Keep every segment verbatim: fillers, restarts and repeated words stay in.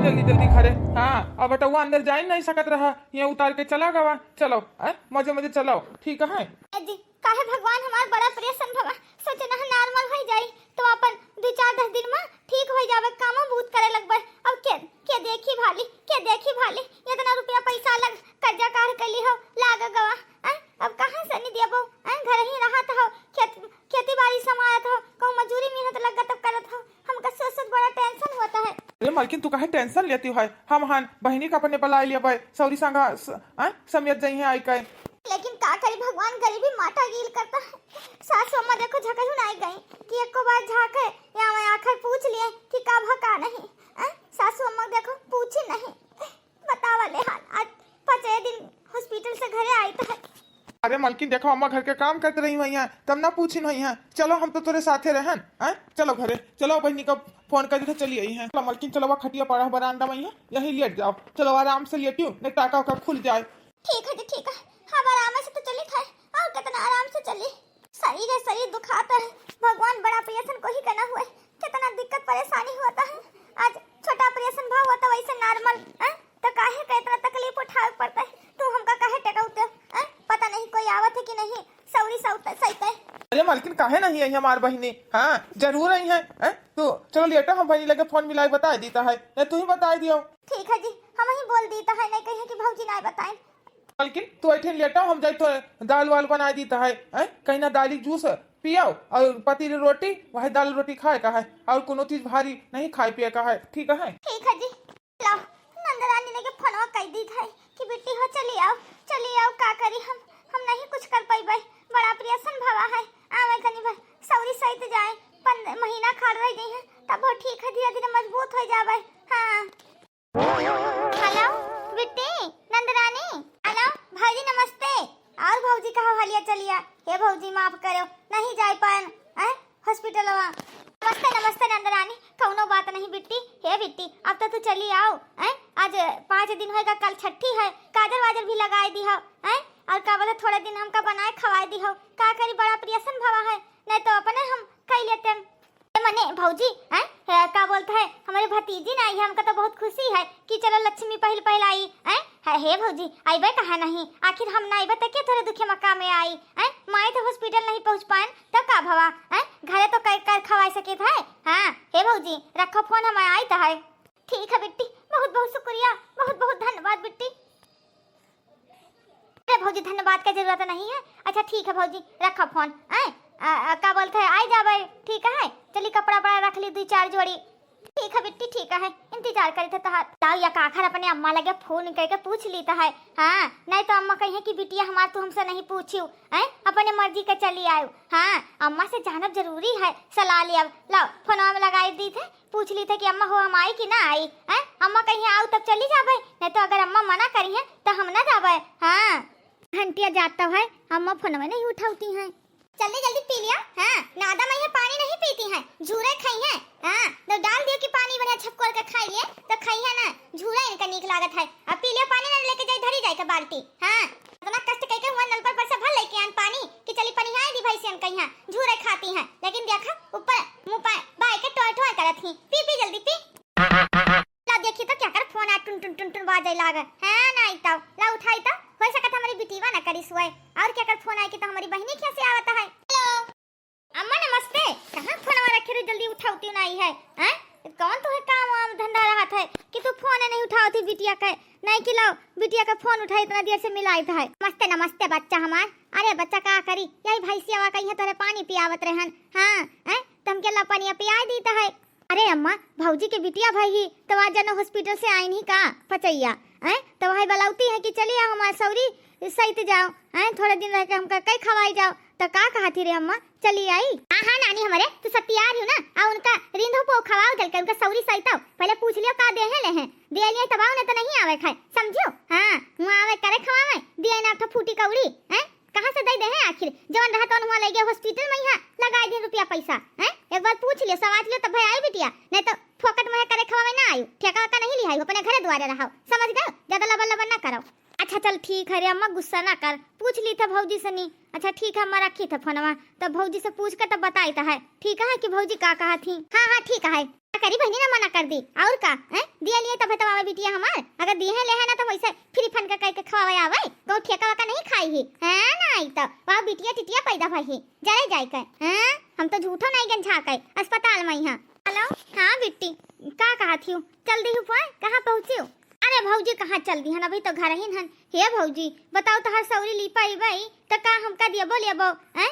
जल्दी जल्दी घरे। हाँ, अब बेटवा अंदर जा ही नहीं सकत रहा, ये उतार के चला गवा। चलो, हैं, मजे मजे चलो, ठीक है। ए जी, काहे भगवान हमार बड़ा ऑपरेशन भवा, सोचे ना नॉर्मल हो जाई, तो अपन दो चार दस दिन में ठीक हो जावे, कामो बहुत करे लगबे। अब के, के देखी भाली, के देखी भाली, इतना रुपया पैसा लग, कर्जा काढ़ के ली हो, लाग गवा, हैं? अब कहाँ से नहीं देबो, हैं? घर ही रहत हो, खेत, खेती बाड़ी समारत हो, कहूँ मजूरी मेहनत लग तब करत हो, हमका सोच सोच बड़ा टेंशन होता है। अरे मालकिन, तू काहे टेंशन लेती है? हम हन बहिनी का अपने बुलाए लिया भाई, सौरी संगा स-, आ, समेत जइहे आई के। लेकिन का करी भगवान, गरीबी माटा गील करता है। सासू अम्मा देखो झकझुन आई गई कि एको बार झाके या मैं आखिर पूछ लिए कि का भा का नहीं। आ, सासू अम्मा देखो पूछी नहीं, बतावा ले हाल। आज पाँचे दिन हॉस्पिटल से घरे आई तो है। अरे मलकिन, देखो, अम्मा घर के काम करत रही हुई हैं, तब ना पूछिन हुई हैं। चलो, हम तो तोरे साथे रहन, हैं? चलो घरे, चलो, बहिनी का फोन कर दे, चली आई हैं। चलो मलकिन, चलो, वह खटिया पड़ा है बरामदा में, यहाँ, यहीं लेट जाओ। चलो, आराम से लेटियो, नहीं टाका उका खुल जाए। ठीक है जी, ठीक है, हम आराम से तो चली थे, और कितना आराम से चली। शरीर है, शरीर दुखाता है, भगवान बड़ा ऑपरेशन को ही करना हुआ है, कितना दिक्कत परेशानी होता है। आज छोटा ऑपरेशन भा हुआ तो वैसे नॉर्मल, हैं? तो काहे का इतना तकलीफ उठावे पड़ता है? तू हमका काहे टेकाउते, हैं? पता नहीं कोई आवत है कि नहीं, सौरी सौत सहित है। अरे मालकिन, काहे नहीं आई हमार बहिनी? हाँ, जरूर आई है, हैं? तू चलो लेटा, हम बहिनी लगे फोन मिला के बताए देता है, या तू ही बताए दियो। ठीक है जी, हम ही बोल देता है, नहीं कहे कि भौजी ना बताए। मालकिन, तू ऐठे लेटा, हम जाई तो दाल वाल बनाए देता है, हैं? कहीं ना दाली जूस पियाओ और पतीली रोटी, वही दाल रोटी खाए का है, और कोनो चीज भारी नहीं खाए पिए का है, ठीक है? ठीक है जी। लाओ, नंदरानी ने के फोनवा कह दी था कि बिट्टी हो चली आओ, चली आओ, का करी हम, हम नहीं कुछ कर पाइबे, बड़ा ऑपरेशन भवा है, आवे तनी भर सौरी सहित जाए, पंद्रह महीना खाड़ रह गई है, तब वो ठीक है, धीरे धीरे मजबूत हो जावे। हाँ। हेलो, बिट्टी, नंदरानी। हेलो, भौजी नमस्ते। और भौजी कहा हालिया चलिया? हे भौजी माफ करो, नहीं जाए पाएन, हैं, हॉस्पिटलवा। नमस्ते, नमस्ते नंदरानी, कौनो बात नहीं बिट्टी। हे बिट्टी, अब तो तू चली आओ, हैं? आज पाँच दिन होएगा, कल छठी है, काजर वाजर भी लगाए दी हो, हैं? और का बोले, थोड़े दिन हमका बनाए खवाए दी हो, का करी, बड़ा ऑपरेशन भवा है, नहीं तो अपने हम खाई लेते। ए, मने भौजी, हैं? ए, का बोलत है, हमारी भतीजी ना आई है, हमका तो बहुत खुशी है कि चलो लक्ष्मी पहिल पहिल आई, हैं? है, हे भौजी, आइबे कहा नहीं, आखिर हम ना आइबे तो के तोरे दुखे मका में आई, हैं? माई तो हॉस्पिटल नहीं पहुँच पाएन, तो का भवा, हैं? घरे तो कर, कर खवाए सके है। हाँ, हे भौजी, रखो फोन, हम आई तो है। ठीक है बिट्टी, बहुत बहुत शुक्रिया, बहुत बहुत धन्यवाद बिट्टी। अरे भौजी, धन्यवाद का जरूरत नहीं है। अच्छा ठीक है भौजी, रखो फोन। आए, आ, आ, का बोलत है, आई जाबे, ठीक है, चली कपड़ा वपड़ा रख ली, दो चार जोड़ी। ठीक है बिट्टी, ठीक है, इंतजार करी थे तोहार। ताऊ या काखर अपने अम्मा लगे फोन करके पूछ ली तो है। हाँ, नहीं तो अम्मा कही है कि बिटिया हमार तू हमसे नहीं पूछियो, हैं, अपने मर्जी के चली आयो। हाँ, अम्मा से जानब जरूरी है, सलाह लिया। लाओ, फोनवा में लगाई दी थे, पूछ ली थे कि अम्मा हो हम आई कि ना आई, हैं? अम्मा कहीं आओ तब चली जाबे, नहीं तो अगर अम्मा मना करी है तो हम ना जाबे। हाँ। घंटिया जाता है, अम्मा फोनवा नहीं उठावती हैं। जल्दी जल्दी पी लिया, हाँ, नादा में ये पानी नहीं पीती हैं, झूरे खाई हैं, हाँ, तो डाल दियो कि पानी बढ़िया छपकोल के खाई लिए, तो खाई है ना, झूरा इनका नीक लागत है। अब पी लियो पानी ना, लेके जाई धरी जाई के बाल्टी, हाँ। इतना कष्ट कइके हुआ नलपर पर से भर लेके आन पानी कि चली पनिहाए दी भैंसियन कहिया, झूरे खाती हैं। लेकिन देखा, ऊपर मुंह पाए, बाय के टोय टोय करत ही। पी, पी, जल्दी पी। ला देखी तो क्या कर फोन आ टुन टुन टुन टुन बाजे लागे। है ना, आई तो ला उठाई तो, हो सकत हमारी बिटीवा ना करी सोए। और क्या कर फोन आए कि तो हमारी बहिनी कैसे आवत है। हेलो। अम्मा नमस्ते, कहाँ फोनवा रखे रहे, जल्दी उठावती नहीं है, हैं? कौन तुहे काम वाम धंधा रहत है कि तू फोन नहीं उठावती बिटिया के? नहीं कि लाओ, बिटिया के फोन उठाई, इतना देर से मिलाइत है। नमस्ते, नमस्ते बच्चा हमार। अरे बच्चा का करी, यही भैंसिया कही है तोरे पानी पियावत रहन, हाँ, हैं? तो हमके ला पनिया पियाए दीता है। अरे अम्मा, भौजी के बिटिया भाई ही, तो आज जनो हॉस्पिटल से आइन ही का, पचैया, हैं? तो वही बलौती है कि चली आओ हमार सौरी सहित जाओ, हैं? थोड़े दिन रह के हमका कई खवाई जाओ। तो का कहत ही रे अम्मा, चली आई? हाँ, हाँ, नानी हमरे, तू सतियार हियो ना, आ उनका रिंधो पो खवाओ जल के, उनका सौरी सहिताओ। पहले पूछ लियो का देहे ले हैं, दे लिए तब आओ, नहीं तो नहीं आवे खाए, समझियो? हाँ, हुआ आवे करे खवावे, दिए ना तो फूटी कौड़ी, हैं? कहाँ से दे दे हैं आखिर? जवन रहा तवन हुआ ले गया हॉस्पिटल में, यहाँ लगा दे रुपया पैसा, हैं? एक बार पूछ लियो, सवाल लियो तब भाई आई बिटिया, नहीं तो फोकट में करे खवावे ना आयु, ठेका का नहीं लिहाई, अपने घरे द्वारे रहो, समझ गए? ज्यादा लबर लबर ना करो। अच्छा चल ठीक है रे अम्मा, गुस्सा ना कर, पूछ ली था भौजी से नी। अच्छा ठीक है अम्मा, रखी था फोनवा, तब भौजी से पूछ के तब बताई था है। ठीक है कि भौजी का कहा थी? हाँ हाँ ठीक है। का करी बहिनी ना मना कर दी, और का? हैं? दिया लिए तब तो आवे बिटिया हमार, अगर दिए ले है ना तो वैसे फ्री फंड का कह के खवावे आवे, कहूँ ठेका वका नहीं खाई ही, है ना? आई तो वह बिटिया टिटिया पैदा भई ही, जरे जाए के, हैं? हम तो झूठो नहीं गंझा के अस्पताल में ही। हेलो, हाँ बिट्टी, का कहा थी? चल दी हूँ पोए, कहाँ पहुँची? अरे भौजी कहाँ चल दी हन, अभी तो घर ही हन। हे भौजी बताओ, तोहर सौरी लीपा इबई तो का हमका दियबो लेबो, हैं?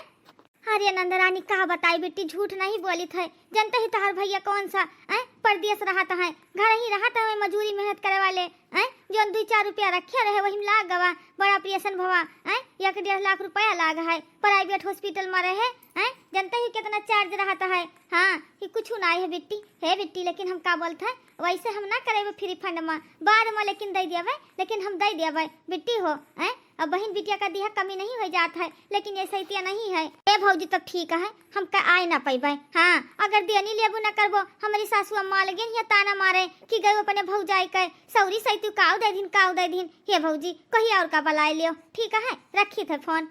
अरे नंदरानी, का बताई बिट्टी, झूठ नहीं बोलित है। जनते ही तोहर भैया कौन सा, हैं, परदेस रहत है, घर ही रहत है, मजूरी मेहनत करे वाले, हैं, जौन दुई चार रुपया रखे रहे, वही में लाग गवा, बड़ा ऑपरेशन भवा, हैं, एक डेढ़ लाख रुपया लाग है, प्राइवेट हॉस्पिटल में रहे, हैं, जनते ही कितना चार्ज रहत है। हाँ, कि कुछ ना है बिट्टी, हे बिट्टी, लेकिन हम का बोलत है, वैसे हम ना करेबे फ्री फंड में, बाद में लेकिन दे देबे, लेकिन हम दे देबे बिट्टी हो, हैं? अब बहिन बिटिया का दिया कमी नहीं हो जात है, लेकिन ये सैतिया नहीं है। ए भौजी, तब ठीक है, हम का आए ना पैबे। हाँ, अगर देनी लेबू ना करबो, हमारी सासू अम्मा लगे हिया ताना मारे कि गए अपने भौजाई के सौरी सैतू काऊ दे दिन, काऊ दे दिन। हे भौजी, कही और का बुलाए लियो। ठीक है, रखी थे फोन।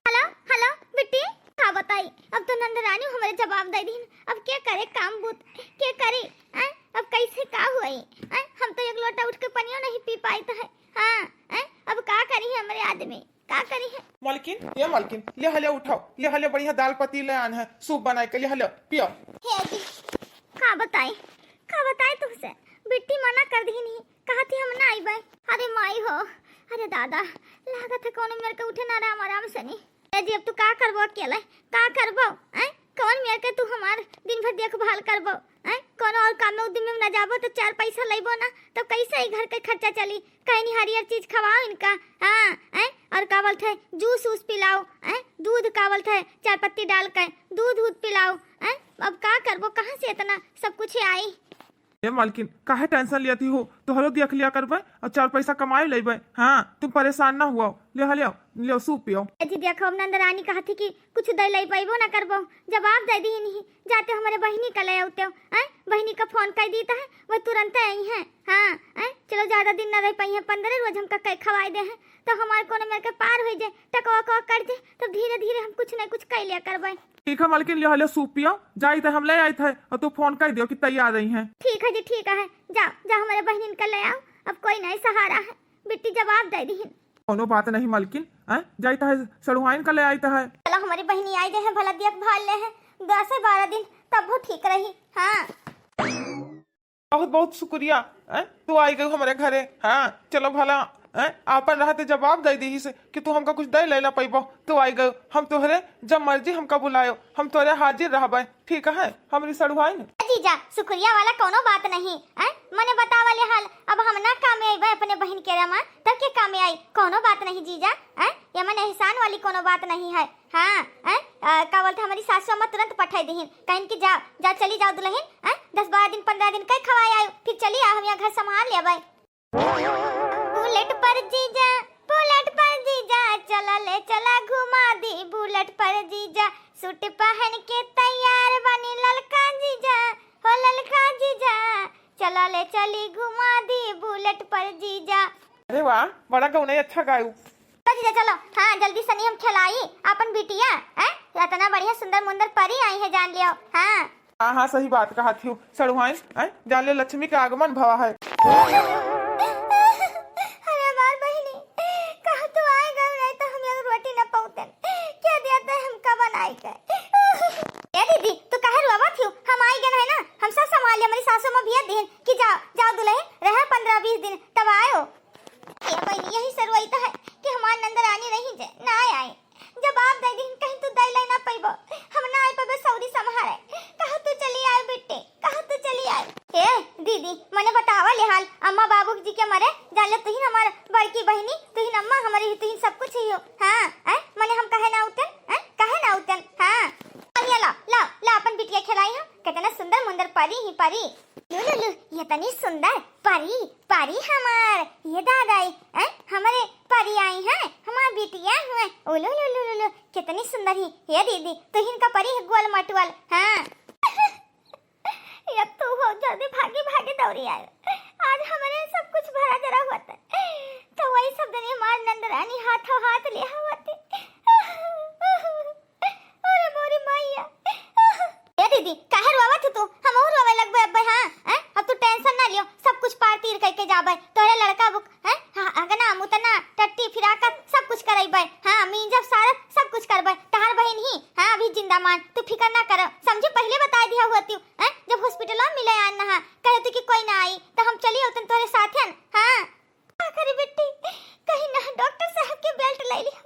हेलो, हेलो बिट्टी, का बताई, अब तो नंदरानी हमरे जवाब दे दीन, अब के करे काम बूत, के करे, हैं? अब कैसे का हुई, हैं? हम तो एक लोटा उठ के पनियो नहीं पी पाइत है, हाँ, हैं? अब का करी है हमरे आदमी, का करी है? मालकिन, ए मालकिन, ले हले उठाओ, ले हले बढ़िया दाल पत्ती ले आन है, सूप बनाए के ले हले, पियो। हे जी, का बताई, का बताई तुमसे, बिट्टी मना कर दीन ही, कहा थी हम ना आइबे। अरे माई हो, अरे दादा, लागत है कौनो मेर के उठे ना राम आराम से नी। ए जी, अब तू का करबो अकेले, का करबो, हैं? कौन मेर के तू हमार दिन भर देखभाल करबो, हैं? कौनो और काम में उद्यम में ना जाबो तो चार पैसा लेबो ना, तो कैसे ही घर के खर्चा चली? कहीं नहीं हरियर चीज खवाओ इनका, हाँ, हैं? और का बोलत है, जूस वूस पिलाओ, हैं? दूध का बोलत है, चाय पत्ती डाल के दूध वूध पिलाओ, हैं? अब का करबो, कहाँ से इतना सब कुछ आई? ए मालकिन, काहे टेंशन लिया थी हो? तोहरो देख लिया करबे और चार पैसा कमाए लेबे। हाँ, तुम परेशान ना हुआ। ले, हाँ, ले, ले, सूप पियो। ए जी, देखो, अब नंदरानी कहा थी कि कुछ दे ले पैबो ना करबो। जवाब दे दी नहीं, जाते हमारे बहिनी का ले आते हो, हैं? बहिनी का फोन कर दी तो है, वो तुरंत आई है। हाँ, हैं? चलो, ज्यादा दिन ना रह पाई है, पंद्रह रोज हमका कई खवाए दे हैं, तो हमारे कोनो मेर के पार हो जाए, टकवा कवा कट जाए, तब धीरे धीरे हम कुछ नहीं कुछ कर लिया करबे। ठीक है मालकिन, लिया ले सूप पियो, जाई थे हम ले आई थे, और तू फोन कर दियो कि तैयार रही हैं। ठीक है जी, ठीक है, जाओ, जाओ हमारे बहनिन का ले आओ, अब कोई नहीं सहारा है, बिट्टी जवाब दे दी। कोनो बात नहीं मालकिन, हैं? जाई थे सड़ुआइन का ले आई थे। चलो, हमारी बहनी आई गए हैं, भला देखभाल ले हैं, दस से बारह दिन, तब वो ठीक रही। हाँ। बहुत बहुत शुक्रिया, हैं? तू आई गई हमारे घरे। हाँ, चलो भला, हैं? आपन रहते जवाब दे दी से कि तू हमका कुछ दे लेला पैबो। तू आई गई, हम तोहरे जब मर्जी हमका बुलायो, हम तोहरे हाजिर रहबे। ठीक है, हमरी सड़ुआइन। जीजा, शुक्रिया वाला कोनो बात नहीं, हैं? मने बतावले हाल, अब हम ना कामे आइबे अपने बहन के रमा, तब के कामे आई, कोनो बात नहीं जीजा, हैं? ये मने एहसान वाली कोनो बात नहीं है। हाँ, हैं? आ, का बोलते, हमारी सासू अम्मा तुरंत पठाई दीहिन, कहिन कि जाओ, जाओ, चली जाओ दुल्हन, हैं? दस बारह दिन, पंद्रह दिन कई खवाए आयो, फिर चली आओ, हम यहाँ घर संभाल लेबै। बुलेट पर जीजा, बुलेट पर जीजा, चला ले चला घुमा दी। बुलेट पर जीजा, सूट पहन के तैयार बनी ललका जीजा, हो ललका जीजा, चला ले चली घुमा दी बुलेट पर जीजा। अरे वाह, बड़ा गौना अच्छा गायू। तो जीजा चलो, हाँ, जल्दी सनी हम खेलाई आपन बिटिया, हैं? इतना बढ़िया सुंदर मुंदर परी आई है, जान लियो। हाँ। हाँ, हाँ, सही बात कहा थी सड़ुआइन, हैं? जान ले लक्ष्मी के आगमन भवा है। अरे हमार बहिनी, कहा तू आए गए नहीं तो हम एक रोटी न पौतन। क्या दिया तो हमका बनाए के? ए दीदी, तू काहे रोवा थी? हम आई गए है ना, हम सब संभाल ले, हमारी सासू माँ भेज दीन कि जाओ, जाओ दुल्हन, रहे पंद्रह बीस दिन, तब आयो। ए बहिनी, यही से रोइत है कि हमार नंद रानी रही जे, ना आए। जवाब दे दीन, कहीं तू दे ले ना पैबो, हम ना आए पैबे सौरी संभारे। कहा तू चली आए बेटे, कहा तू चली आए। ए दीदी, मने बतावा ले हाल, अम्मा बाबू जी के मरे, जान ले तुहिन हमार बड़की बहिनी, तुहिन अम्मा हमारी, तुहिन सब कुछ ही हो। हाँ, हैं? मने हम कहे ना उतन, हैं? कहे ना उतन, हाँ। अनिया ला, ला, ला अपन बिटिया खिलाई हम, कितना सुंदर मुंदर परी ही परी। लू, लू, लू, ये तनी सुंदर परी, परी हमार, ये दादा, हैं? हमारे परी आई हैं, हमार बिटिया हुए। ओ लू, लू, लू, लू, लू, कितनी सुंदर ही। ये दीदी, तुहिन का परी है गोल मटोल, हाँ। ये तू हो, जल्दी भागी, भागी दौड़ी आए। आज हमारे सब कुछ भरा जरा हुआ था। तो वही ई सब दिन हमार नंदरानी हाथों हाथ ले आवत। अरे मोरी मैया। ए दीदी, काहे रोवत हो तू? हमहू रोवे लगबे अब्बे, हाँ? हैं? अब तू tension ना लियो, सब कुछ पार तीर करके जाबे। तोहरे लड़का बुक, हैं? हाँ, अगना, मुतना, टट्टी, फिराकत, सब कुछ करैबे। हाँ, मींजब, सारब, सब कुछ करबे। तहार बहिन ही, हाँ, अभी जिंदा मान, तू फिकर ना कर। समझी, पहिले बताइ दिया होती, हैं? जब hospital में मिले आन नहा, कहे तू कि कोई ना आई, तो हम चली अउतन तोहरे साथन, हाँ? का करी बिट्टी, कहीं ना डॉक्टर साहब के belt ले लिया।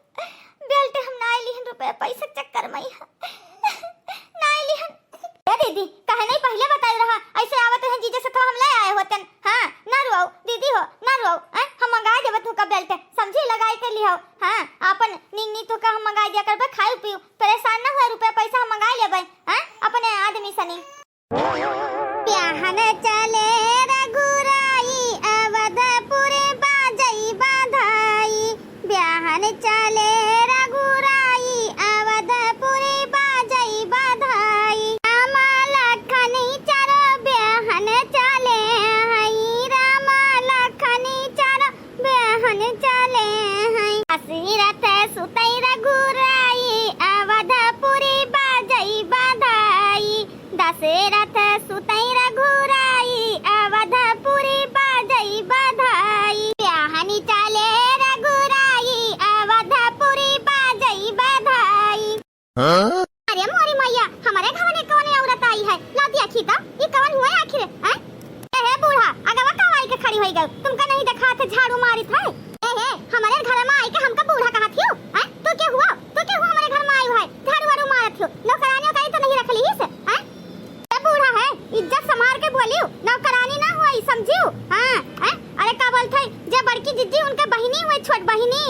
Belt हम ना लिहन, रुपया पैसा के चक्कर में ही ना लिहन। ए दीदी, काहे नहीं पहिले बताई रहा? ऐसे आवत रहे जीजा से तो हम ले आए होतन। हाँ, ना रोओ दीदी हो, ना रोओ। हैं? हम मंगाइ देबे तुका belt, समझी, लगाइ के लिहो। हाँ, आपन निंगनी तुका हम मंगाइ दिया करबे, खाई पीऊ, परेशान ना हुआ, रुपया पैसा हम मंगाइ लेबे। हैं? अपने आदमी सनी। ब्याहन चले रघुराई अवधपुर बाजई बधाई। ब्याहन चले रघुराई अवधपुर बाजई बधाई। राम लखन चारो ब्याहन चले हई। राम लखन चारो ब्याहन चले हई। दशरथ सुतई रघुराई अवधपुर बाजई बधाई। दशरथ सुतई रघुराई अवधपुर बाजई बधाई। ब्याहन चले रघुराई अवधपुर बाजई बधाई। हाँ? अरे मोरी मैया, हमरे घर में कौन औरत आई है? ला देखी तो, ई कौन हुआ आखिर, हैं? ए हे बूढ़ा, अगवा का आई के खड़ी होई गयो? तुमका नहीं देखा थे झाड़ू मारित है? ए हे, हमरे घर में आई के हमका बूढ़ा कहा थियो, हैं? तू के हुआ? तू के हुआ हमरे घर में आयु है? झाड़ू वाड़ू मारत थियो, नौकरानी ओकरानी तो नहीं रख ली से, हैं? ए बूढ़ा है, इज्जत संभार के बोलियो, नौकरानी ना हुआ, ई समझियो? हाँ, हैं? अरे का बोलत है, जे बड़की जिज्जी उनके बहिनी हुए, छोट बहिनी।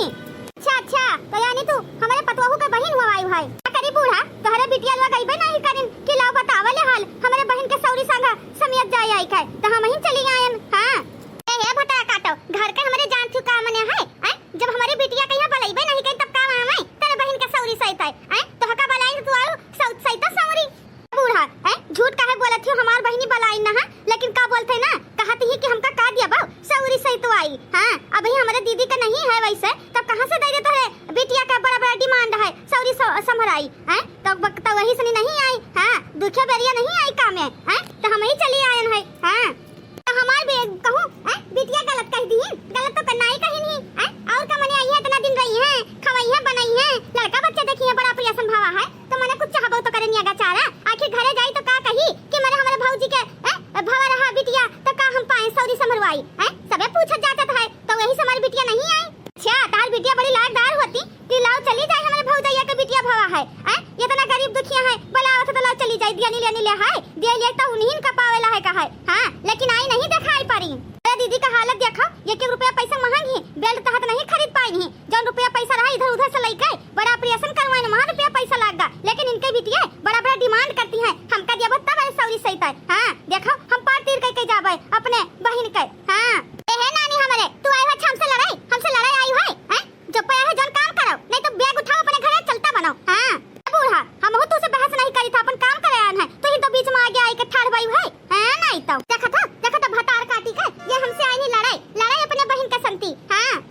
अच्छा, अच्छा, तो यानी तू हमरे पतोहू के बहिन हुआ आयु है। का करी बूढ़ा, तोहरे बिटिया लोग अइबे नहीं करिन कि लाओ बतावे ले हाल, हमरे बहिन के सौरी संगा समियत जाए आई के, तो हम ही चली आयन। हाँ। ए हे भटरा काटो, घर के हमरे जान चुका मने है, हैं? जब हमरे बिटिया के यहाँ बलइबे नहीं करी तब का आवे तेरे बहिन के सौरी सहित है, हैं? तो हका बलाई तू आऊ सौत सहित सौरी। बूढ़ा, हैं? झूठ काहे बोलत हो? हमार बहिनी बलाई ना है, लेकिन का बोलत है ना, कहत ही कि हमका का दिया बाऊ, सौरी सहित आई। हाँ, अबही हमरे दीदी के नहीं है वैसे, तब कहाँ से दे दे तोहरे बिटिया का बड़ा बड़ा demand है, सौरी सौ-, संभराई, हैं? तो बक-, तो वही सनी नहीं आई, हाँ, दुखे बेरिया नहीं आई कामे, हैं? तो हम ही चली आयन है, हाँ। तो हमार बे-, कहूँ, हैं? बिटिया गलत कह दी, गलत तो करना ही कहीं नहीं, हैं? और का मने आई है, इतना दिन रही है, खवाई है, बनाई है, लड़का बच्चा देखी है, बड़ा प्रिय संभावा है, तो मने कुछ चाहबो तो करे नियगा चारा, आखिर घरे जाई तो का कही कि मने हमरे भौजी के, हैं, भवा रहा बिटिया, तो का हम पाए सौरी संभरवाई, हैं? सबे पूछत जाचत है, तो वही से हमारी बिटिया नहीं आई। अच्छा, तार बिटिया बड़ी लायकदार होती, कि लाओ चली जाए हमरे भौजैया के बिटिया भवा है, हैं? इतना गरीब दुखिया है, बोलावत तो लाओ चली जाए, दिया नहीं ले, नहीं ले है, दिया ले तो उन्हीं का पावेला है का है, हाँ, लेकिन आई नहीं दिखाई पड़ी। अरे दीदी का हालत देखो, एक एक रुपया पैसा महंग ही, belt तहत नहीं खरीद पाई नहीं, जौन रुपया पैसा रहा इधर उधर से लइके बड़ा operation करवाइन, वहाँ रुपया पैसा लाग गा, लेकिन इनके बिटिया बड़ा बड़ा demand करती हैं, हमका दिया तब अरे सौरी सहित है। हाँ, देखो हम पार तीर के, के जाबे अपने बहिन के। हाँ। ए हे नानी हमरे, तू आई हो अच्छा हमसे लड़ाई, हमसे लड़ाई आई है, हैं? जो पया है जौन काम करो, नहीं तो bag उठाओ अपने घरे चलता बनो। हाँ। ए बूढ़ा, हमहू तू से बहस नहीं करी था, अपन काम करे आन है, तू ही तो बीच में आगे आई के ठाड़ बाई है। हाँ, नहीं तो। देखा था, देखा था भतार काटी के, ये हमसे आई नहीं लड़ाई, लड़ाई अपने बहिन के संती। हाँ।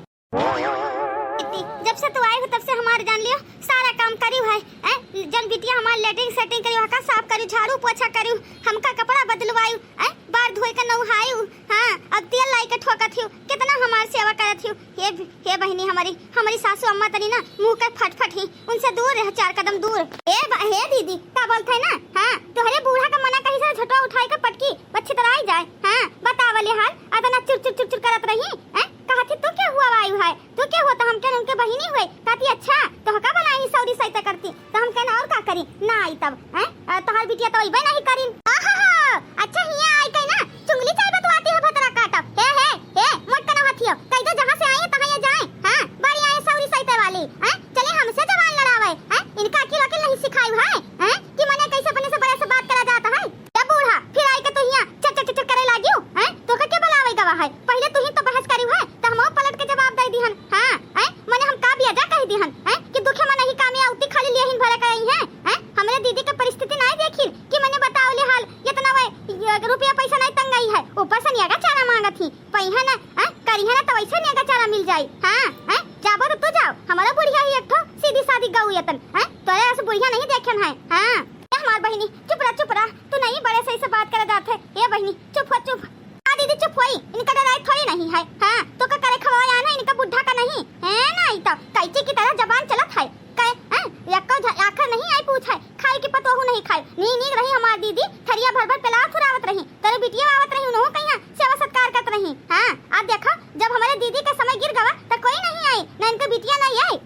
जब से तू आई हो तब से हमार जान लियो सारा काम करी है, हैं? जौन बिटिया हमार लेटरिन सेटरिन करी, वहाँ का साफ करी, झाड़ू पोछा करी, हमका कपड़ा बदलवाई, हैं? बार धोई के नहाई, हाँ, अब तेल लाई के ठोकत हियो, कितना हमार सेवा करत हियो। हे, हे बहिनी हमारी, हमारी सासू अम्मा तनी ना मुँह के फटफट ही, उनसे दूर रह, चार कदम दूर। ए ब-, हे दीदी, का बोलत है ना, हाँ, तोहरे बूढ़ा का मना कही से झटवा उठाई के पटकी, बच्ची तराई जाए, हाँ, बतावले हाल, अतना चुर चुर चुर चुर करत रही, हैं? कहती, "तू के हुआ वायु है? तू के हुआ?" तो हम कहन, "उनके बहिनी हुए।" कहती, "अच्छा, तो हका बनाई सौरी सहित करती।" तो हम कहन, "और का करी? ना आई तब, हैं? अ, तोहार बिटिया तो अइबे नहीं करिन।" ओहो, अच्छा हिया आई कहीं ना, चुंगली चाय बतवाती है भतरा काटब। हे, हे, हे, मोट कना हथियो, कह दो जहाँ से आई है, तहाँ ये जाए। हाँ, बड़ी आई सौरी सहित वाली, हैं? चले हमसे जबान लड़ावे, हैं? इनका अकिल वकिल नहीं सिखाई है, हैं? कि मने कैसे अपने से बड़े से बात करा जाता है? ए बूढ़ा, फिर आई के तू हियाँ चट चट चट करे लागियो, हैं? तोका के बलावे गवा है? पहिले तू ही तो बहस करियो है, तो हमहू पलट के जवाब दे दिहन। हाँ, हैं? मने हम का बिया जा कह दिहन, हैं? कि दुखे में नहीं कामे आवती, खाली लिए हिन भरे करे ही हैं, हैं? हमरे दीदी के परिस्थिति नहीं देखिन कि मने बताओ ले हाल, इतना वे, ये रुपया पैसा नहीं तंगाई है, ऊपर से नियागा चारा मांगत ही, पइहा ना, हैं? करिहे ना तो वैसे नेगा चारा मिल जाई। हाँ, हैं? जाबो तो तू जाओ, हमारा बुढ़िया ही एक ठो सीधी सादी गऊ यतन, हैं? तोरे ऐसे बुढ़िया नहीं देखेन है। हाँ, ए हमार बहिनी, चुप रह, चुप रह, तू नहीं बड़े सही से बात करे जात है। ए बहिनी, चुप हो, चुप। हाँ दीदी, चुप होई, इनका डराई थोड़ी नहीं है। हाँ, तो का करे खवाया ना इनका बुढ़ा का नहीं है ना, ई तो कैंची की तरह जबान चलत है। कहे, हैं? यक्को झ-, आखर नहीं आई पूछ है, खाई की पतोहू नहीं खाई। नी, नी रही हमार दीदी, थरिया भर भर पेलाव फुरावत रही, तोरे बिटिया आवत रही, उन्हों कहिया सेवा सत्कार करत रही। हाँ, अब देखो, जब हमारे दीदी का समय गिर गवा, तो कोई नहीं आई, ना इनके बिटिया नहीं आई।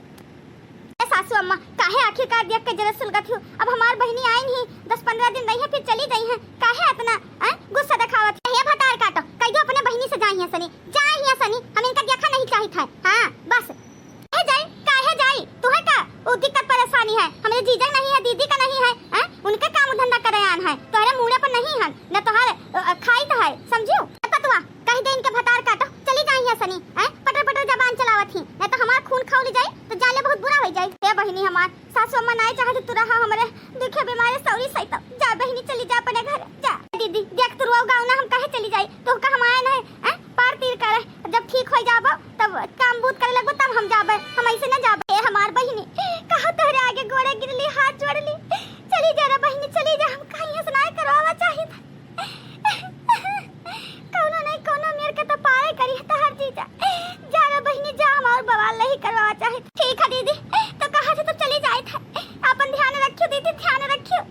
ए सासू अम्मा, काहे आखिरकार देख के जरा सुलगत हो? अब हमार बहिनी आई नहीं, दस पन्द्रह दिन रही है, फिर चली जाई है, काहे इतना, हैं, गुस्सा दिखावत है? ये भतार काटो, कह दो अपने बहिनी से जाई है सनी, जाई है सनी, हम इनका देखा नहीं चाहित है। हाँ, बस। ए जाई, काहे जाई? तुहे का उ दिक्कत परेशानी है? हमरे जीजा नहीं है, दीदी का नहीं है, हैं? उनके काम धंधा करे आन है, तोहरे मूड़े पर नहीं है, न तोहर, अ, अ, खाई तो है, समझियो? ए पतुआ, कह दे इनके भतार काटो, चली जाई है सनी, हैं? पटर पटर जबान चलावत ही, नहीं तो हमार खून खौली जाई, तो जाले बहुत बुरा हो जाई। ए बहिनी हमार, सासू अम्मा नाई चाहत तू रहा हमरे दुखे बीमारे सौरी सैतब। जा बहिनी, चली जा अपने घर, जा। दीदी, देख तू रोऊ गाऊ ना, हम काहे चली जाई? तोहका हम आए नहीं, हैं? पार तीर करे, जब ठीक हो जाबो, तब काम बूत करे लगबो, तब हम जाबे, हम ऐसे न जाबे। ए हमार बहिनी, कहा तोहरे आगे गोड़े गिरली, हाथ जोड़ली, चली जा रे बहिनी, चली जा, हम कहीं से नाई करवावा चाहित। कौनो नहीं कौनो मेर के तो पारे करी है तोहर जीजा। जा रे बहिनी, जा, हमार बवाल नहीं करवावा चाहित। ठीक है दीदी, तो कहा से तो चली जाए था, अपन ध्यान रखियो दीदी, ध्यान रखियो।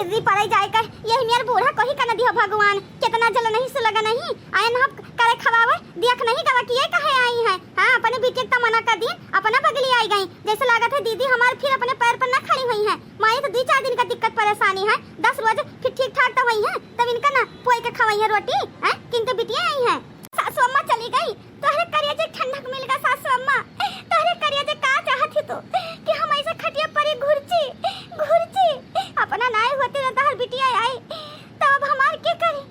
दीदी पड़े जाए कर, यही मेर बूढ़ा कोही का न दियो भगवान, कितना जल नहीं सुलग नहीं, आए ना करे खवावे, देख नहीं गवा कि ये कहे आई है। हाँ, अपने बेटी के तमन्ना कर दी, अपना बगली आई गई, जैसे लागत है दीदी हमार फिर अपने पैर पर ना खड़ी हुई है। माई तो दू चार दिन का दिक्कत परेशानी है, दस रोज फिर ठीक ठाक तो हुई है, तब इनका ना पोई के खवाई है रोटी, हैं? किंतु बिटिया आई है। सासू अम्मा चली गई, तोहरे करिया जे ठंडक मिल गया सासू अम्मा। तोहरे करिया जे का चाहत ही तू कि हम ऐसे खटिया पर ही घुरची, घुरची। अपना नाई होती ना तोहर बिटिया आई, तब अब हमार के करी,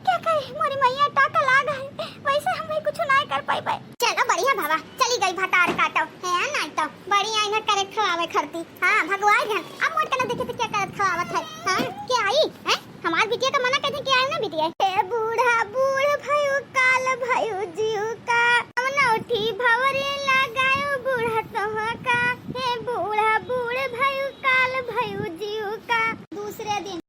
के करी? मोरी मैया टाका लाग है, वैसे हम भी कुछ नाई कर पाई पाई। चलो बढ़िया बाबा, चली गई भतार काटो, है नाई तो बड़ी आई ना करे खवावे खरती। हाँ, भगवान जान, अब मोट के ना देखे तो क्या करत खवावत है। हाँ, क्या आई? हैं? हमार बिटिया का मना कहते कि आयो ना बिटिया। हे बूढ़ा बूढ़ भयू काल भयू जीव का, हम नौठी भवरे लगायो बूढ़ा तोह का। हे बूढ़ा बूढ़ भयू काल भयू जीव का। दूसरे दिन।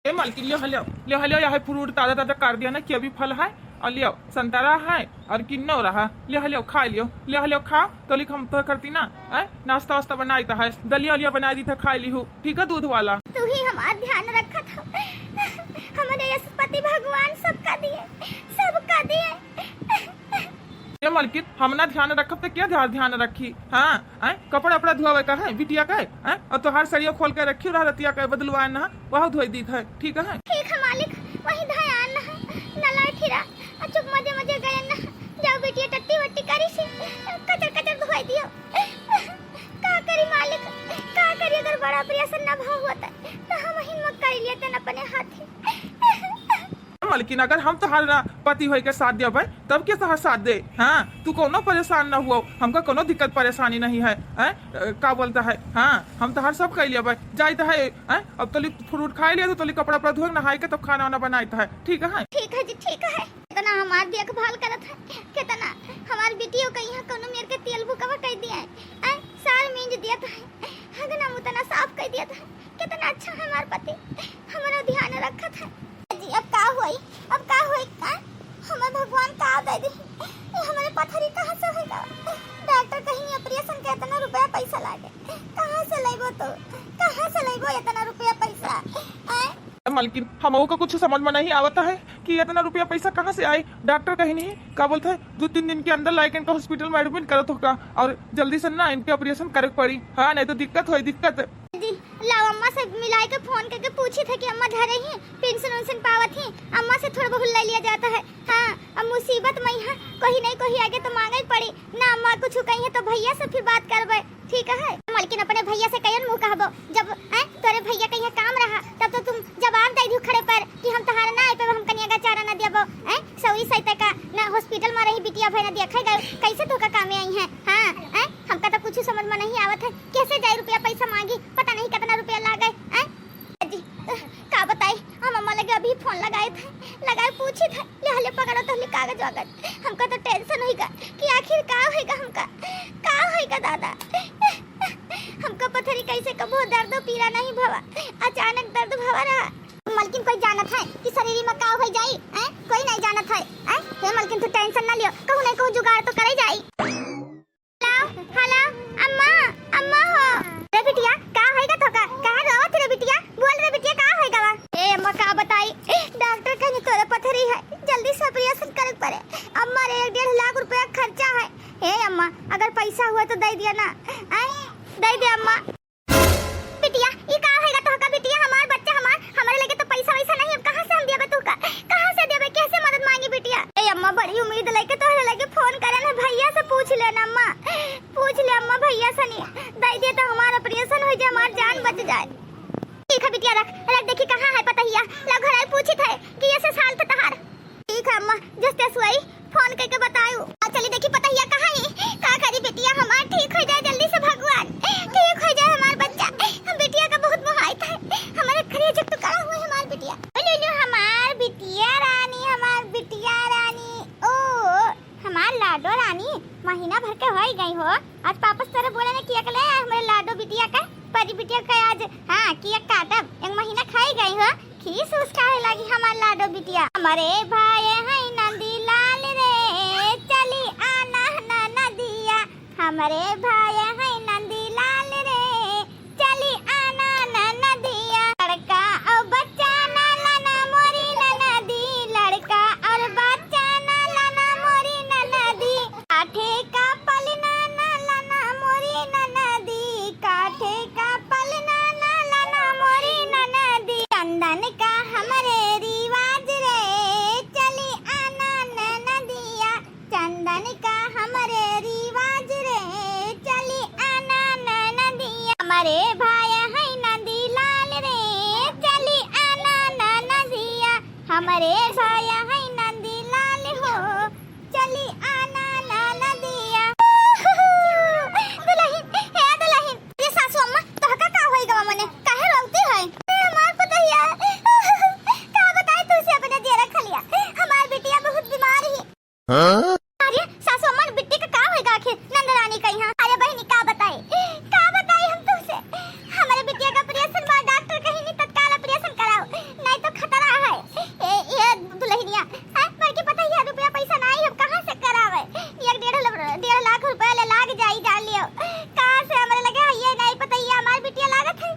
ए मालकिन, लियो, लियो, लियो, लियो, यह फ्रूट ताजा ताजा कर दिया ना, कीवी फल है, और लियो, संतरा है, और किन्नौरा है, लियो, लियो, खा लियो, लियो, लियो, खा, तोलिक हम तो करती ना, हैं? नाश्ता वास्ता बनाई तो है, दलिया उलिया बनाई दी था, खा ली हूँ, ठीक है, दूध वाला। तू ही हमार ध्यान रखत हो, हमारे यशपति भगवान सबका दिए, सबका दिए। ये मालकिन, हम ना ध्यान रखब तो क्या ध्यान, ध्यान रखी? हाँ, हैं? कपड़ा उपड़ा धुआवे का है बिटिया का, हैं? और तोहार सड़िया खोल के रखी रहा रतिया का बदलवाए ना, वह धोई दी था, ठीक है? ठीक है मालिक, वही ध्यान ना, नलाय फिरा। अचुक मजे मजे गए ना, जाओ बिटिया टट्टी वट्टी करी से, कचर कचर धोई दियो। का करी मालिक, का करी, अगर बड़ा ऑपरेशन ना भाव होता, तो हम हिम्मत कर लेते न अपने हाथे। मालकिन, अगर हम तोहार ना पति होई के साथ देबे, तब के तोहार साथ दे? हाँ, तू कोनो परेशान ना हुआ, हमका कोनो दिक्कत परेशानी नहीं है, हैं? अ, का बोलता है? हाँ, हम तोहार सब कह लेबे, जाइत है, हैं? अब तोली फ्रूट खाए लिया, तो तोली कपड़ा उपड़ा धोए, नहाए के तब खाना वाना बनाइत है, ठीक है? ठीक है जी, ठीक है। कितना हमार देखभाल करत है, कितना हमार बिटियो के यहाँ कोनो मेर के तेल बुकवा कह दिया है, हैं? सार मींज दिया है, हगना मुतना साफ कह दिया है, कितना अच्छा है हमार पति, हमारा ध्यान रखत है। जी, अब का होई, अब का होई, का हमें भगवान का दे दी, ये हमारे पथरी कहाँ से होई गवा? डॉक्टर कहीं ऑपरेशन के इतना रुपया पैसा लागे, कहाँ से लेबो तो, कहाँ से लेबो इतना रुपया पैसा? आए? ए मालकिन, हमहू का कुछ समझ में नहीं आवता है कि इतना रुपया पैसा कहाँ से आई। डॉक्टर कहीं नहीं, का बोलते हैं, दो तीन दिन के अंदर लाइक इनका हॉस्पिटल में एडमिट करत होगा और जल्दी से ना इनके ऑपरेशन करे के पड़ी। हाँ, नहीं तो दिक्कत होई, दिक्कत। जी, लाओ अम्मा से मिलाई के फोन करके पूछी था कि अम्मा धरे ही, पेंशन उनशन पावत ही, अम्मा से थोड़ा बहुत ले लिया जाता है। हाँ, अब मुसीबत में है, कोई नहीं कोई आगे तो मांगे ही पड़ी ना। अम्मा कुछ कही है तो भैया से फिर बात करबे, ठीक है? मालकिन, अपने भैया से कहियन मुँह कहबो, जब, हैं, तोरे भैया कहीं काम रहा, तब तो तुम जवाब दे दियो खड़े पर कि हम तहार ना आए पे हम कनिया का चारा ना दियाबो, हैं? सौरी सैते का ना हॉस्पिटल में रही बिटिया भाई ना देखा गए, कैसे तो का कामे आई है? हाँ, हैं? हमका तो कुछ समझ में नहीं आवत है, कैसे जाए रुपया पैसा मांगी, पता नहीं कितना रुपया लागे, हैं? जी, का बताई, हम अम्मा लगे अभी फोन लगाए थे, लगाए पूछी था, ले हले पकड़ो तो हले कागज वागज। हमका तो tension होइगा कि आखिर का होइगा, हमका का होइगा दादा। हमका पथरी कैसे कबो दर्दो पीरा नहीं भवा, अचानक दर्द भवा रहा। मलकिन, कोई जानत है कि शरीर में का हो जाई? हैं? कोई नहीं जानत है। हैं? हे मलकिन, तू tension ना लियो, कहूँ नहीं कहूँ जुगाड़ तो करे जाई। हेलो, हेलो, अम्मा, अम्मा हो। रे बिटिया, का होइगा तोका? काहे रोवत रे बिटिया? बोल रे बिटिया, का होइगा बा? ए अम्मा, का बताई, डॉक्टर कहिन तोरे पथरी है, जल्दी से operation करे पड़े। अम्मा रे, एक डेढ़ लाख रुपया खर्चा है। ए अम्मा, अगर पैसा हुआ तो दे दिया ना। आए, दे दे अम्मा। बिटिया, ई का होइगा तोहका बिटिया? हमार बच्चा, हमार, हमरे लगे तो पैसा वैसा नहीं, अब कहाँ से हम देबे तोहका? कहाँ से देबे? कैसे मदद मांगी बिटिया? ए अम्मा, बड़ी उम्मीद लेके तोहरे लगे फोन करे ना, भैया से पूछ ले ना अम्मा, पूछ ले अम्मा, भैया सनी, दे दे तो हमार operation हो जाए, हमार जान बच जाए। ठीक है बिटिया, रख, रख, देखी कहाँ है पतहिया, ला घर आई पूछी थे कि ये से साल थे तहार। ठीक है अम्मा, जस्ते सुआई फोन करके बतायू। आ चली देखी पतहिया कहाँ है, का करी बिटिया हमार ठीक हो जाए जल्दी से भगवान, ठीक हो जाए हमार बच्चा। हम बिटिया का बहुत मोहाइत है, हमारे खरी झुक करा हुआ हमार बिटिया। ओ लुलु हमार बिटिया रानी, हमार बिटिया रानी, ओ हमार लाडो रानी, महीना भर के होई गई हो, आज पापस तोरे बोले ने किया के ले आए हमरे लाडो बिटिया का, परी बिटिया का आज, हाँ, किया काटब, एक महीना खाई गई हो, खीस उसका है लगी हमार लाडो बिटिया। हमरे भाई है नंदी लाल रे, चली आना न नदिया, हमरे भाई है नंदी लाल रे, चली आना न नदिया। लड़का और बच्चा ना लाना मोरी न नदी, लड़का और बच्चा ना लाना मोरी न नदी। काठे का पलना ना लाना मोरी न नदी, काठे का पलना ना लाना मोरी न नदी। चंदन का हमरे रिवाज रे, चली आना न नदिया। चंदन का हमरे रिवाज रे, चली आना न नदिया। हमरे भाई है नंदी लाल रे, चली आना न नदिया। हमरे भाई है नंदी लाल हो, चली आना न नदिया। दुलहिन, हे दुलहिन, ये सासू अम्मा, तोहका का होई गवा मने? काहे रोवती है? ए, हमार पतहिया, का बताई तुसे अपने जियरा खलिया? हमार बिटिया बहुत बीमार ही। हाँ? अरे सासू अम्मा, बिट्टी का का होइगा आखिर नंद रानी का यहाँ? अरे बहिनी, का बताई, का बताई हम तुमसे? हमरे बिटिया का operation बा, डॉक्टर कहिन तत्काल operation कराओ, नहीं तो खतरा है। ए, ए दुलहिनिया, हैं, बड़की पतहिया, रुपया पैसा नहीं, हम कहाँ से करावे? एक डेढ़ ल-, डेढ़ लाख रुपया ले लाग जाई, जान लियो। कहाँ से हमरे लगे है ये नहीं पतहिया, हमार बिटिया लागत है,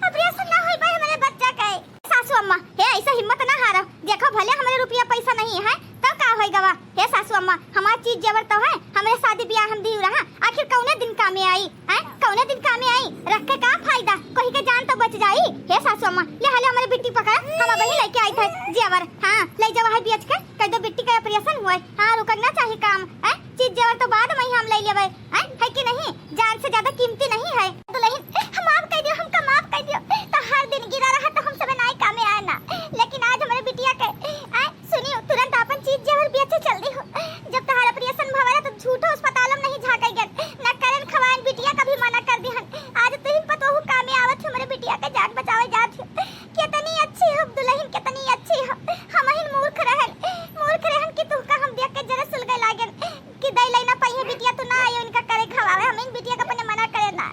operation ना होई पाए हमरे बच्चा का। सासू अम्मा, हे ऐसा हिम्मत ना हारा, देखो भले हमरे रुपया पैसा नहीं है, तब का होई गवा? हे सासू अम्मा, हमार चीज जेवर तो है, हमरे शादी ब्याह हम दियू रहा, आखिर कौने दिन कामे आई, हैं? कौने दिन कामे आई? रख के का फायदा? कोई के जान तो बच जाई। हे सासू अम्मा, ले हाले हमरे बिट्टी पकड़, हम अबही लेके आई थे जेवर। हाँ, ले जावा है बेच के, कह दो बिट्टी का operation हुआ है। हाँ, रुकक ना चाही काम, हैं? चीज जेवर तो बाद में ही हम ले लेवे, हैं? है कि नहीं? जान से ज्यादा कीमती नहीं है। दुलहिन, हम माफ कर दियो, हमका माफ कर दियो। तो हर दिन गिरा रहा तो हम सब नाई कामे आए ना, लेकिन आज हमरे बिटिया के, हैं? सुनियो, तुरंत आपन चीज जेवर बेचे चल दी हो। जब तहार operation भवा रहा, तो झूठो अस्पताल में नहीं झांके गन, न करन खवान बिटिया का भी मना कर दिहन। आज तुहिन पतोहू कामे आवत हो, हमरे बिटिया के जान बचावे जात हो। कितनी अच्छी हो दुलहिन, कितनी अच्छी हो। हमहिन मूर्ख रहन, मूर्ख रहन कि तुहका हम देख के जरा सुलगे लागन कि दई लई ना पाई है बिटिया, तू ना आयो इनका करे खवावे। हम इन बिटिया का अपने मना करे ना।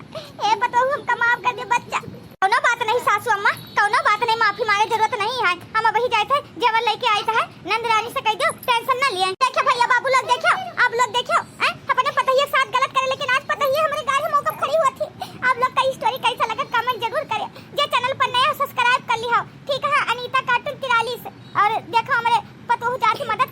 ए पतोहू, हमका माफ कर दे बच्चा। कौनो बात नहीं सासू अम्मा, कौनो बात नहीं, माफी मांगे जरूरत नहीं है। हम अबही जाए थे, जेवर लेके आई थे, नंद रानी से कह दो, tension ना लिए। देखो भैया बाबू लोग, देखो, आप लोग देखो, हैं? अपने पतहिया के साथ गलत करे, लेकिन आज पतहिया हमरे गाड़ी में मौका खड़ी हुआ थी। आप लोग का story कैसा लगा, comment जरूर करें। जे channel पर नया हो, subscribe कर लिया हो, ठीक है? अनीता cartoon तिरालीस। और देखो, हमरे पतोहू जात मदद